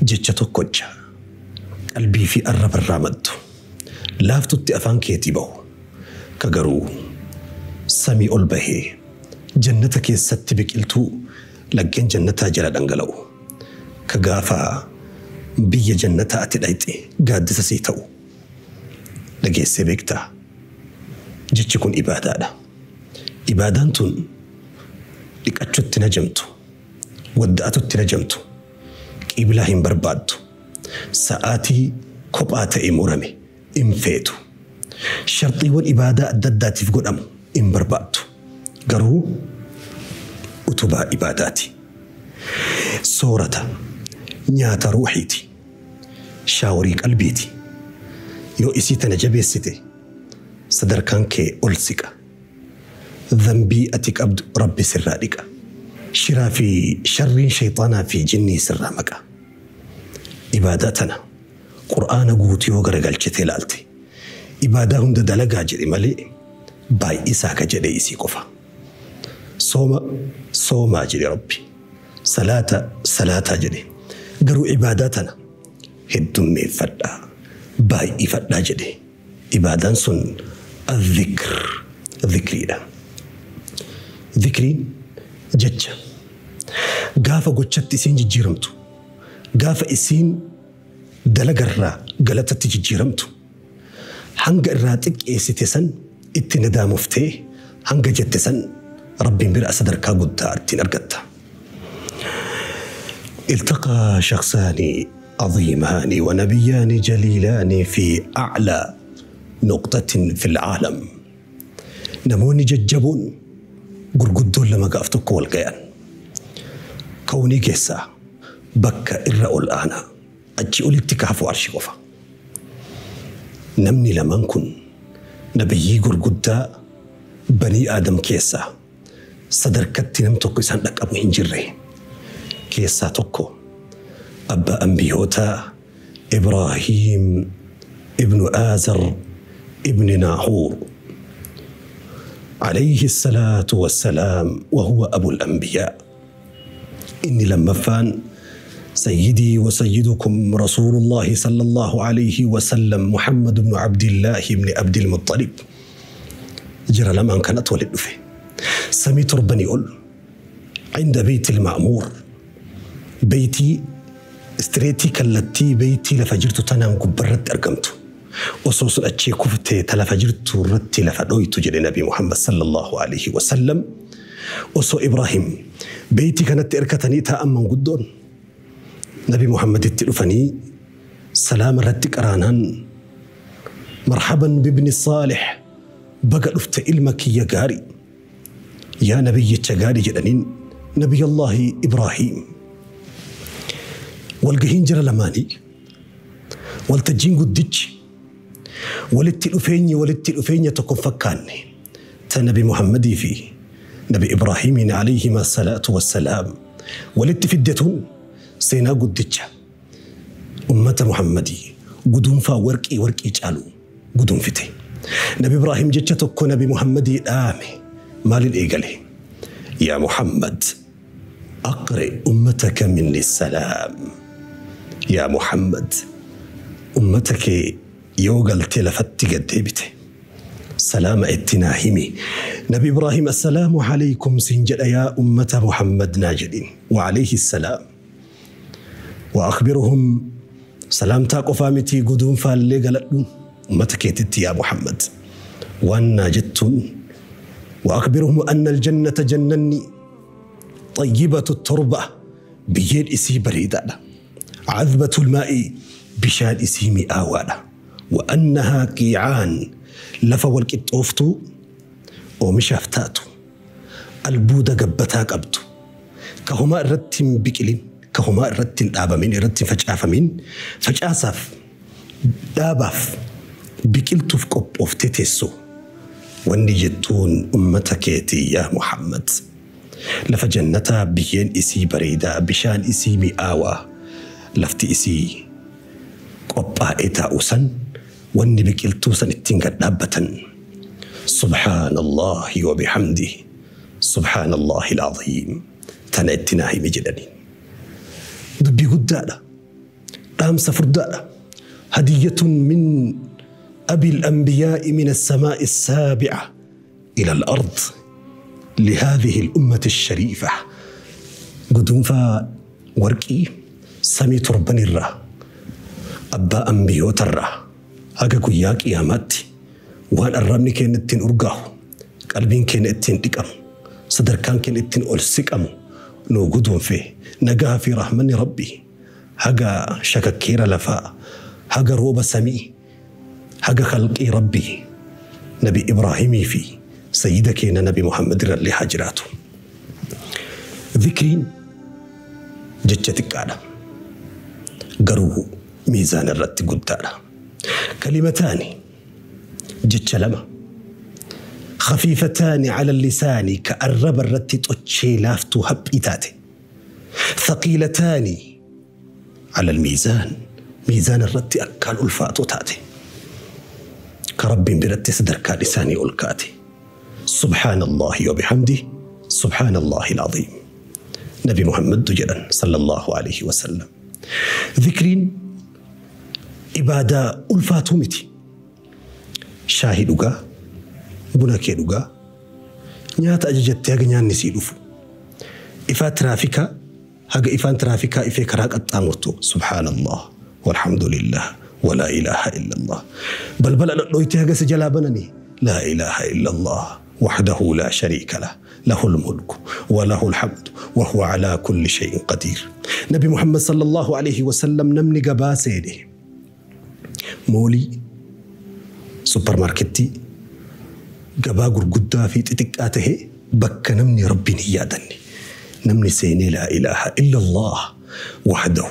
Jecha tokkocha qalbii fi arraba irraa maddu, laaftutti afaan keetii bahu, ka garuu samii ol bahee jannata keessatti biqiltuu laggeen jannataa jala dhangala'u, ka gaafa biyya jannataa ati dhayxe gaaddisa sii ta'u dhageessee beektaa? Jechi kun ibaadaadha. Ibaadaan tun dhiqachutti najamtu, wadda'atutti najamtu, qiblaa hin barbaaddu, sa'aatii kophaa ta'e murame hin feetu, sharxiiwwan ibaadaa adda addaatiif godhamu hin barbaaddu. Garuu utubaa ibaadaati. Soorata nyaata ruuxiiti. Shaaworii qalbiiti. Yoo isii tana jabeessite sadarkaan kee ol siqa. Dhanbii ati qabdu Rabbi sirraa dhiqa. Shiraa fi sharriin shayxaanaa fi jinnii sirraa maqa. Ibaadaa tana Qur'aana guutuu yoo garagalchitee ilaalte, ibaadaa hunda dalagaa jedhe malee baay'isaa ka jedhe isii qofa. Sooma soomaa jedhe Rabbi. Salaata salaataa jedhe. Garuu ibaadaa tana heddummeeffadhaa, baay'ifadhaa jedhe. Ibaadaan sun adh-dhikr, dhikriidha. Dhikriin jecha gaafa gochatti isiin jijjiiramtu, gaafa isiin dalagarraa galatatti jijjiiramtu, hanga irraa xiqqeessite san itti nadaamoftee hanga jette san Rabbiin bira sadarkaa guddaa ittiin argatta. التقى شخصان عظيمان ونبيان جليلان في أعلى نقطة في العالم. Namoonni jajjaboon gurguddoon lama gaaf tokko wal gayan. Kawnii keessaa bakka irra ol aanaa achi olitti kaafu arshi qofa. Namni lamaan kun nabiyyii gurguddaa banii Aadam keessaa sadarkatti nam tokko isaan dhaqqabu hin jirre. Keessaa tokko abbaa ambiyootaa Ibraahiim ibnu Aazar ibni Naahuur عليه الصلاة والسلام وهو أبو الأنبياء. إني لمفان سيدي وسيدكم رسول الله صلى الله عليه وسلم محمد بن عبد الله بن عبد المطلب. جرى لما كانت ولد فيه سميت ربني يقول عند بيت المعمور، بيتي استريتي كلتي بيتي لفجرت تنام كبرت أرقمته osoo sun achii kuftee ta lafa jirtu irratti lafa dhoytu jedhe Nabi Muhammad sallallahu alaihi wasallam. Osoo Ibrahim beeytii kanatti erkatanii taa'an manguddoon Nabi Muhammaditti dhufanii salaama irratti qaraanaan, marhaban bibni saalih, baga dhufte ilma kiyya gaarii, yaa nabiyyicha gaarii jedhaniin Nabiyallaahi Ibrahim. Walgahiin jira lamaanii, waltajjiin guddichi walitti dhufeenyi walitti dhufeenya tokko hin fakkaanne ta Nabi Muhammadii fi Nabi Ibraahimiin alayhima salaatu wassalaam walitti fiddetuun seenaa guddicha ummata Muhammadii guduunfaa warqii warqii caalu guduunfite. Nabi Ibraahim jecha tokko Nabi Muhammadii dhaame maalin eegale? Yaa Muhammad, aqri ummataka minni salaam. Yaa Muhammad, ummata kee yoo galtee lafatti gad deebite salaama itti naa himi. Nabi Ibraahim assalaamu alaykum siin jedha yaa ummata Muhammad naa jedhin. Wa alayhi salaam. Wa akhbiruhum, salaamtaa qofaa miti guduunfaallee galadhu ummata keetitti yaa Muhammad. Waan naa jettuun wa akhbiruhum anna aljannata jannanni طيبة التربة biyyeen isii bareedaadha. عذبة الماء bishaan isii mi'aawaadha. وأنها قيعان lafa walqixxooftuu oomishaaf taatu, albuuda gabbataa qabdu, ka homaa irratti hin biqilin, ka homaa irratti hin dhaabamin, irratti hin facaafamin, facaasaaf, dhaabaaf, biqiltuuf qophooftee teessu. Wanni jettuun ummata keetii yaa Muhammad, lafa jannataa biyyeen isii bareedaa, bishaan isii mi'aawaa, lafti isii qophaa'ee taa'u san, wanni biqiltuu san ittiin gad dhaabbatan subhaanallahi wa bihamdihi subhaanallahi al-aziim tana itti naa himi jedhaniin. Dubbii guddaadha. Dhaamsa furdaadha. Hadiyyatun min أبي الأنبياء من السماء السابعة إلى الأرض لهذه الأمة الشريفة. Guduunfaa warqii samii torbanirraa abbaa ambiyootarraa haga guyyaa qiyaamaatti waan arrabni keenya ittiin urgaahu, qalbiin keenya ittiin dhiqamu, sadarkaan keenya ittiin ol siqamu nuu guduunfe. Nagaha fi rahmanni Rabbii haga shakakkeera lafaa, haga rooba samii, haga khalqii Rabbii Nabi Ibraahimii fi sayyida keenya Nabi Muhammad irrallee haa jiraatu. Dhikriin jecha xiqqaadha. Garuu miizaana irratti guddaadha. Kalimataani, jecha lama. Khafiifataani ala lisaani, ka arraba irratti xochee laaftuu haphii taate. Thaqiilataani ala almiizaan, miizaana irratti akkaan ulfaatoo taate. Ka Rabbiin biratti sadarkaan isaanii ol kaate. Subhaanallahi wa bihamdihi, subhaanallahi al'aziim. Nabi Muhammadtu jedhan sallallahu alaihi wasallam. Dhikriin ibaadaa ulfaatuu miti. Shaahii dhugaa, buna kee dhugaa, nyaata ajajattee haga nyaanni sii dhufu. Ifaa tiraafikaa haga ifaan tiraafikaa ifee karaa qaxxaamurtu subhaanallah walhamdulillah walaa ilaaha illallah. Balbala dhodhoytee haga si jalaa bananii laa ilaaha illallah wahdahu laa shariika lah له الملك وله الحمد وهو على كل شيء قدير. نبي محمد صلى الله عليه وسلم نمني قبا سيده مولي سوبر ماركتي قبا قرقدا في تتكاته بك نمني ربي نيادني نمني سيني لا إله إلا الله وحده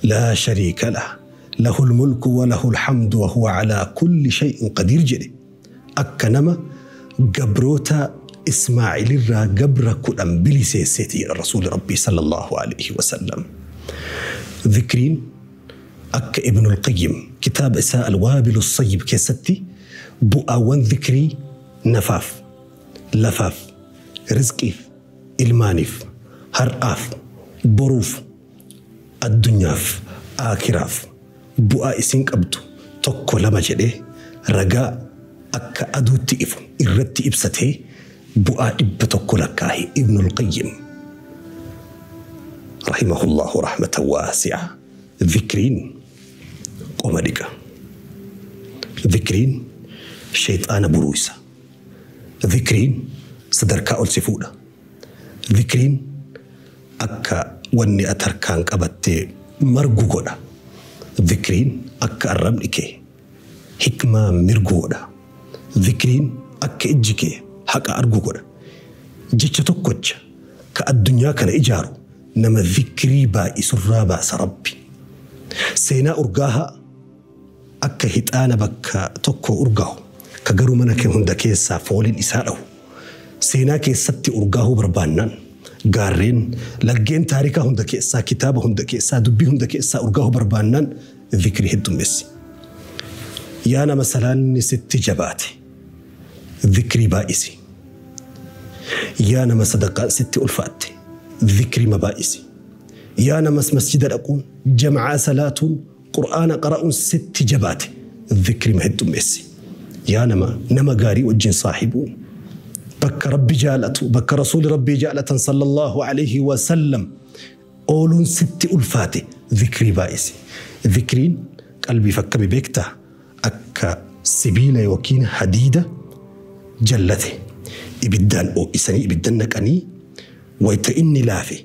لا شريك له له الملك وله الحمد وهو على كل شيء قدير. جري أكنما قبروتا إسماعيل الرا قبر كل بلي سيسيتي رسول ربي صلى الله عليه وسلم. ذكرين أك ابن القيم كتاب إساء الوابل الصيب كيستي بؤاوان ذكري نفاف لفاف رزقيف إلمانيف هرآف بروف الدنياف آكراف بؤا إسين قبدو tokko lama jedhee ragaa akka aduutti ifu irratti ibsatee bu'aa 100 lakkaa'e Ibnul Qayyim rahimahullahu rahmatan waasi'a. Dhikriin qoma dhiqa. Dhikriin shayxaana buruisa. Dhikriin sadarkaa ol si fuudha. Dhikriin akka wanni ati harkaan qabattee margu godha. Dhikriin akka arrabni kee hikmaa mirgu godha. Dhikriin akka ijji kee haqa argu godha. Jecha tokkocha ka addunyaa kana ijaaru nama dhikrii baay'isurraa baasa Rabbi. Seenaa urgaahaa akka hixaana bakka tokko urgaahu ka garuu mana kee hunda keessaa fooliin isaa dhahu. Seenaa keessatti urgaahuu barbaannaan gaarreen laggeen taarikaa hunda keessaa kitaaba hunda keessaa dubbii hunda keessaa urgaahuu barbaannaan dhikrii heddummeessi. Yaa nama salaanni sitti jabaate dhikrii baay'isi. Yaa nama sadaqaan sitti ulfaatte dhikrii ma baay'isi. Yaa nama masjida dhaquun jam'aa salaatuun qur'aana qara'uun sitti jabaate dhikrii ma heddummeessi. Yaa nama gaarii wajjin saahibuun bakka Rabbi jaalatu bakka rasuuli Rabbii jaalatan sallallahu alaihi wasallam ooluun sitti ulfaate dhikrii baay'isi. Dhikriin qalbiif akkami beektaa? Akka sibiila yookiin hadiida jallate ibiddaan oo'isanii ibiddan naqanii wayita inni laafe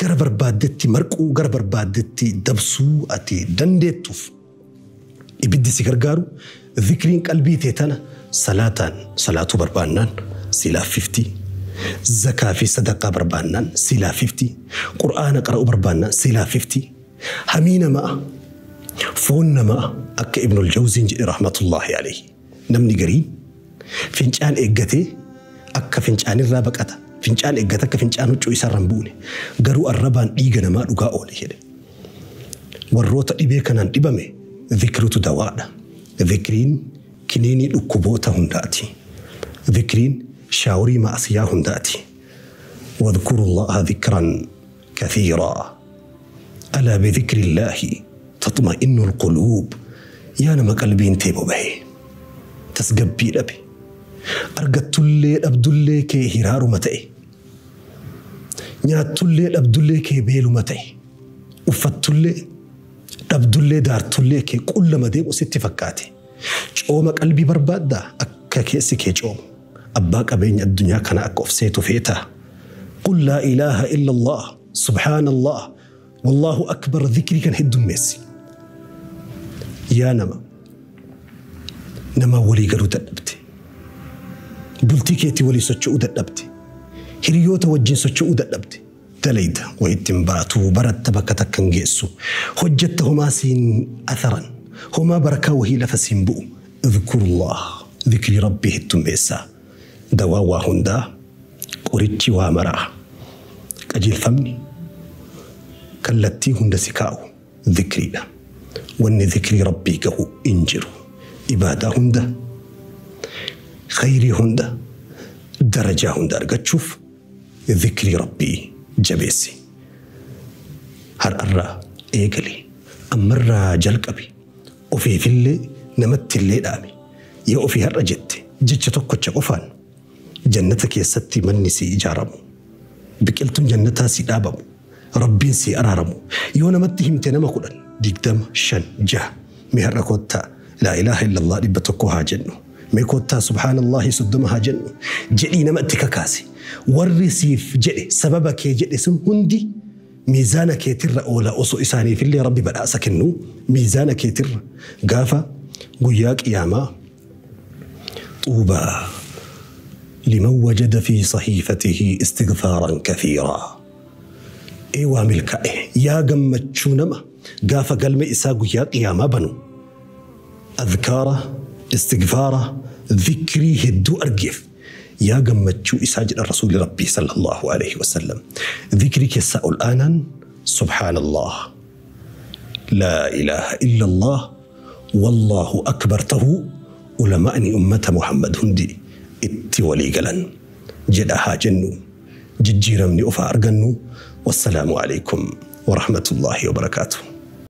gara barbaaddetti marquu gara barbaaddetti dabsuu ati dandeettuuf ibiddi si gargaaru. Dhikriin qalbii tee tana salaataan salaatuu barbaannaan si laaffifti. Zakaa fi sadaqaa barbaannaan si laaffifti. Qur'aana qara'uu barbaannaan si laaffifti. Hamii namaa foon namaa akka Ibnul Jawziin jedhe rahmatullahi alayhi. Namni gariin fincaan eeggatee akka fincaanirraa baqata. Fincaan eeggate akka fincaan huccuu isarra hin buune. Garuu arrabaan dhiiga namaa dhugaa oole jedhe. Warroota dhibee kanaan dhibame dhikritu dawaadha. Dhikriin kiniinii dhukkuboota hundaati. Dhikriin shaaworii ma'asiyaa hundaati. واذكروا الله ذكرا كثيرا ألا بذكر الله Taxma'innul quluub. Yaa nama qalbiin tee boba'e, tasgabbii dhabe, argattullee dhabdullee kee hiraaruma ta'e, nyaattullee dhabdullee kee beeluma ta'e, uffattullee dhabdullee daartullee kee qullama deemu sitti fakkaate. Cooma qalbii barbaaddaa akka keessi kee coomu, abbaa qabeenya addunyaa kana akka of seetu feetaa? Qul laa ilaaha illallah, subhaanallah, wallaahu akbar, dhikrii kan heddummeessi. Yaa nama nama walii galuu dadhabde, bultii keetii walii socho'uu dadhabde, hiriyoota wajjin socho'uu dadhabde, dalayda wayitti hin baatu, baratta bakka takka hin geessu, hojjetta homaa siin atharan, homaa barakaa wahii lafa siin bu'u. Idkurullah, dhikrii rabbii heddummeessaa. Dawaa waa hundaa, qorichi waa maraa, qajeelfamni kallattii hunda si kaa'u dhikriidha. Wanni dhikrii rabbii gahu hin jiru. Ibaadaa hunda, khayrii hunda, darajaa hunda argachuuf dhikrii rabbii jabeessi. Har'arraa eegali, ammarraa jalqabi, ofiifillee namattillee dhaami. Yoo ofii har'a jette jecha tokkocha qofaan jannata keessatti manni si ijaaramu, biqiltuun jannataa si dhaabamu, rabbiin si araaramu. Yoo namatti himte nama 10, 20, 5, 6, mee har'a koottaa laa ilaaha illallah 100 haa jennu, mee koottaa subhaanallahi 30 haa jennu jedhii nama itti kakaase. Warri siif jedhe, sababa kee jedhe sun hundi miizaana keetirra oola. Osoo isaaniifillee rabbi badhaasa kennu miizaana keetirra gaafa guyyaa qiyaamaa. طوبى لمن وجد في صحيفته استغفارا كثيرا. إيوا ملكائه يا قمتشو نما قاف قلم إسا guyyaa qiyaamaa banu أذكاره، استغفاره، ذكري hedduu argeef yaa gammachuu isaa, jedha rasuuli rabbii sallallahu alaihi wasallam. Dhikrii keessaa ol aanaan subhaanallah, laa ilaaha illa allah, wallaahu akbar tahuu ulamaa'ni ummata Muhammad hundi itti walii galan. Jedha haa jennu, jijjiiramni ofaa argannu. Wassalaamu alaikum warahmatullaahi wabarakaatuh.